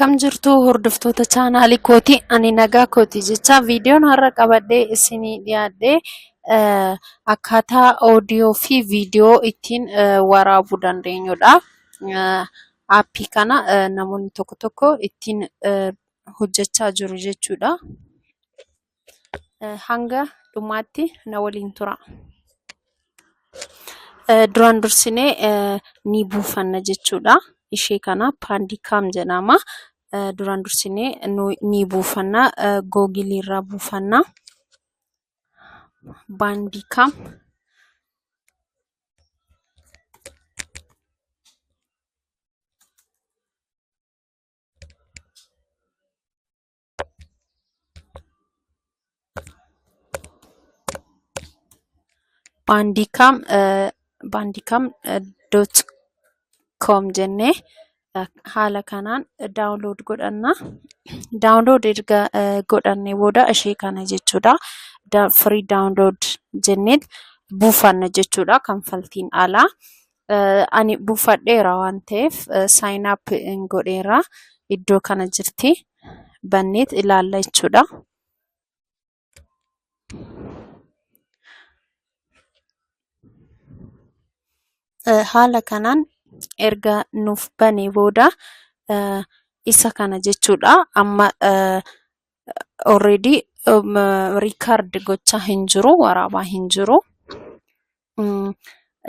Akkam jirtu hordoftoota chaanaalii kooti, ani nagaa kooti jecha viidiyoon har'a qabadhee isinii dhiyaadhe akkaataa oodiyoo fi viidiyoo ittiin waraabuu dandeenyudha. Aappii kana namoonni tokko tokko ittiin hojjechaa jiru jechuudha. Hanga dhumaatti na waliin tura. Duraan dursinee ni buufanna jechuudha. Ishee kana Paandikaam jedhama. Duraan dursinee ni buufanna. Googilii irraa buufanna. Baandikaam. Bandicam bandicam dot com jennee haala kanaan download godhanna. Download erga godhannee booda ishee kana jechuudha. Free download jennee buufanna jechuudha kanfaltiin alaa. Ani buufadheera waan ta'eef sign up godheera. Iddoo kana jirti. Banneet ilaalla jechuudha. Haala kanaan erga nuuf banee booda isa kana jechuudha. Amma already record gochaa hin jiru, waraabaa hin jiru.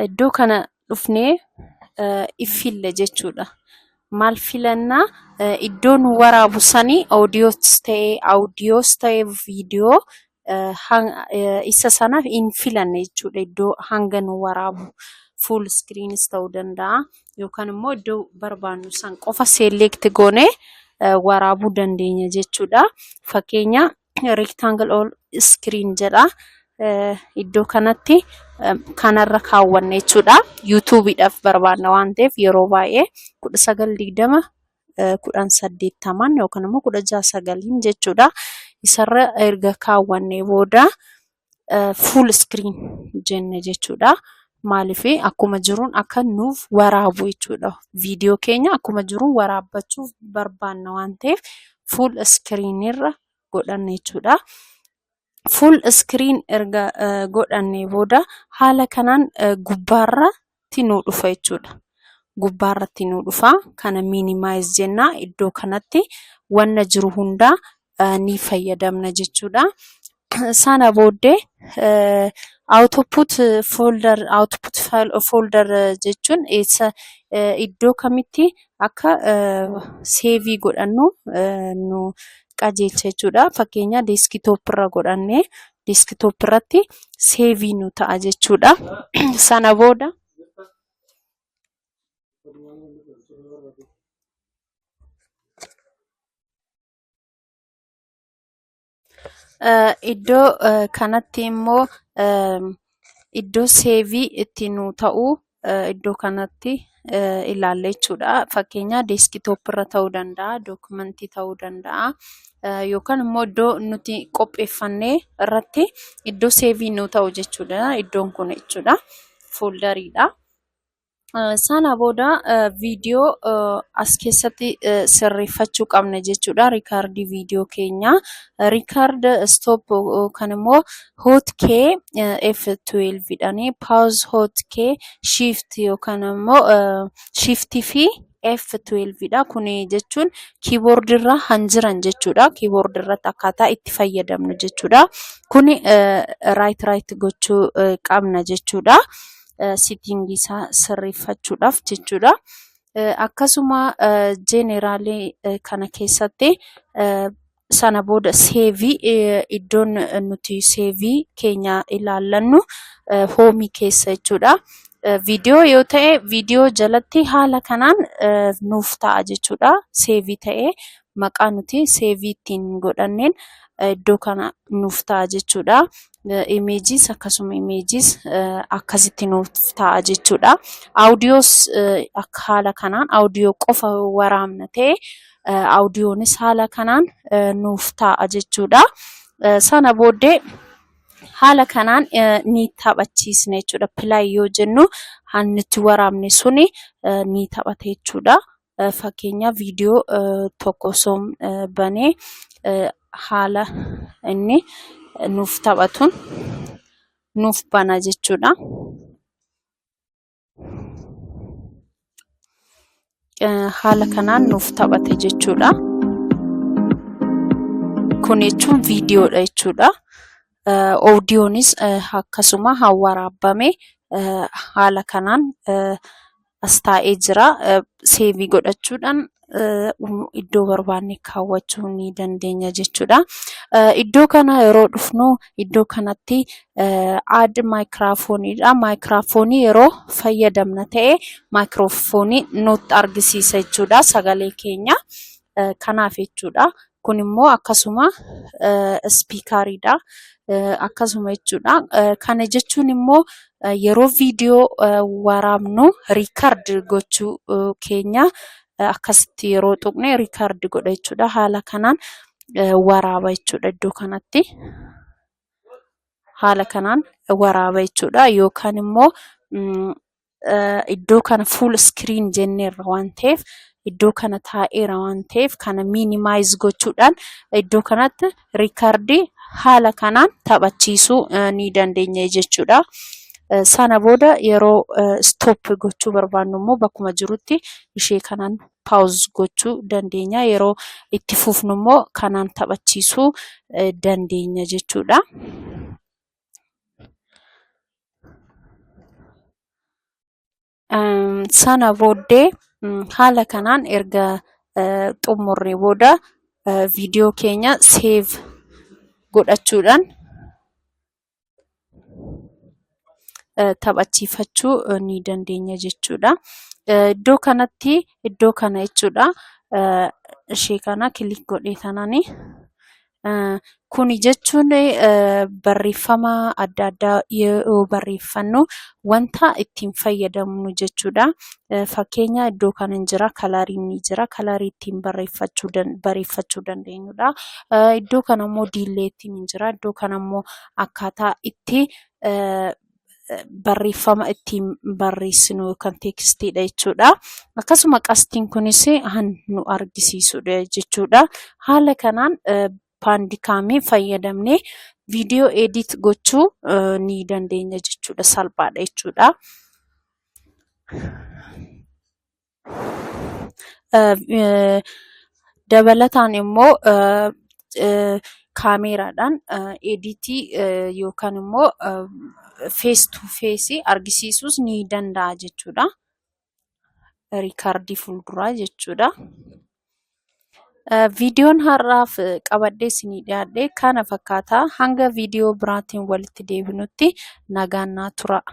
Iddoo kana dhufnee filla jechuudha. Maal filannaa? Iddoo nu waraabu sanii oodiyoos ta'ee, awudiyoos ta'ee, viidiyoo isa sana hin filanne jechuudha. Iddoo hanga nu waraabu fuul iskiriinis ta'uu danda'a yookaan immoo iddoo barbaannu san qofa select goonee waraabuu dandeenya jechuudha. Fakkeenya rectangle all screen jedha. Iddoo kanatti kanarra kaawwanna jechuudha. Yuutuubiidhaaf barbaanna waan ta'eef yeroo baay'ee 1920 1080n yookaan immoo 16:9n jechuudha. Isarra erga kaawwannee booda full screen jenna jechuudha. Maaliif akkuma jiruun akka nuuf waraabu jechuudha. Viidiyoo keenya akkuma jiruun waraabbachuuf barbaanna waan ta'eef full screen irra godhanna jechuudha. Full screen erga godhannee booda haala kanaan gubbaarratti nuu dhufa jechuudha. Gubbaarratti nuu dhufa. Kana minimize jenna. Iddoo kanatti wanna jiru hundaa ni fayyadamna jechuudha. Sana booddee output folder output folder jechuun eessa iddoo kamitti akka seevii godhannu nu qajeelcha jechuudha. Fakkeenya desktop irra godhannee desktop irratti seevii nu ta'a jechuudha. Sana booda Iddoo kanatti immoo iddoo seevii itti nuu ta'u iddoo kanatti ilaalla jechuudha. Fakkeenyaaf desktop irra ta'uu danda'a, dookumentii ta'uu danda'a yookaan immoo iddoo nuti qopheeffannee irratti iddoo seevii nuu ta'u jechuudha iddoon kun jechuudha. Fooldariidha. Sana booda viidiyoo as keessatti sirreeffachuu qabna jechuudha. Riikaardii viidiyoo keenyaa. Record stop yookaan immoo hotkey F12 dhani. Pause hotkey shift yookaan immoo shift fi F12 dha. Kun jechuun kiiboordii irra kan jiran jechuudha. Kiiboordii irratti akkaataa itti fayyadamnu jechuudha. Kun right right gochuu qabna jechuudha. Setting isaa sirreeffachuudhaaf jechuudha. Akkasuma general kana keessatti sana booda seevii iddoon nuti seevii keenya ilaallannu hoomii keessa jechuudha. Viidiyoo yoo ta'e viidiyoo jalatti haala kanaan nuuf ta'a jechuudha. Seevii ta'ee maqaa nuti seevii ittiin godhanneen iddoo kana nuuf ta'a jechuudha. Imeejiis akkasuma imeejiis akkasitti nuuf ta'a jechuudha. Awudiyoos akka haala kanaan awudiyoo qofa waraabna ta'e awudiyoonis haala kanaan nuuf ta'a jechuudha. Sana booddee haala kanaan ni taphachiisna jechuudha. Play yoo jennu kan nuti waraabne suni ni taphata jechuudha. Fakkeenyaaf viidiyoo tokko osoo banee haala inni nuuf taphatuun nuuf bana jechuudha. Haala kanaan nuuf taphate jechuudha. Kun jechuun viidiyoodha jechuudha. Oodiyoonis akkasuma haa waraabame haala kanaan as taa'ee jira. Seevii godhachuudhaan iddoo barbaanne kaawwachuu ni dandeenya jechuudha. Iddoo kana yeroo dhufnu iddoo kanatti add maayikiraafooniidha. Maayikiraafoonii yeroo fayyadamna ta'e maayikiraafoonii nutti argisiisa jechuudha sagalee keenya. Kanaaf jechuudha. Kun immoo akkasuma ispiikariidha. Akkasuma jechuudha. Kana jechuun immoo yeroo viidiyoo waraabnu record gochuu keenya akkasitti yeroo tuqne record godha jechuudha. Haala kanaan waraaba jechuudha iddoo kanatti. Haala kanaan waraaba jechuudha. Yookaan immoo iddoo kana full screen jenneerra waan ta'eef iddoo kana taa'eera waan ta'eef kana minimize gochuudhaan iddoo kanatti record haala kanaan taphachiisuu ni dandeenya jechuudha. Sana booda yeroo stop gochuu barbaannu immoo bakkuma jirutti ishee kanaan pause gochuu dandeenya. Yeroo itti fufnu immoo kanaan taphachiisuu dandeenya jechuudha. Sana booddee haala kanaan erga xumurree booda viidiyoo keenya save godhachuudhaan taphachiifachuu ni dandeenya jechuudha. Iddoo kanatti iddoo kana jechuudha ishee kana click godhee tanani Kuni jechuun barreeffama adda addaa yeroo barreeffannu wanta ittiin fayyadamnu jechuudha. Fakkeenya iddoo kana ni jira, kalariin ni jira. Kalarii ittiin bareeffachuu dandeenyudha. Iddoo kanammoo diilleettiin ni jira. Iddoo kanammoo akkaataa itti barreeffama ittiin barreessinu yookaan teekstiidha jechuudha. Akkasuma qastiin kunis kan nu argisiisudha jechuudha. Haala kanaan Bandicamii fayyadamnee viidiyoo edit gochuu ni dandeenya jechuudha. Salphaadha jechuudha. Dabalataan immoo kaameeraadhaan editii yookaan immoo face to face argisiisuus ni danda'a jechuudha. Riikaardii fuulduraa jechuudha. Viidiyoon har'aaf qabadhee isinii dhiyaadhe kana fakkaata. Hanga viidiyoo biraatiin walitti deebinutti nagaan naa turaa.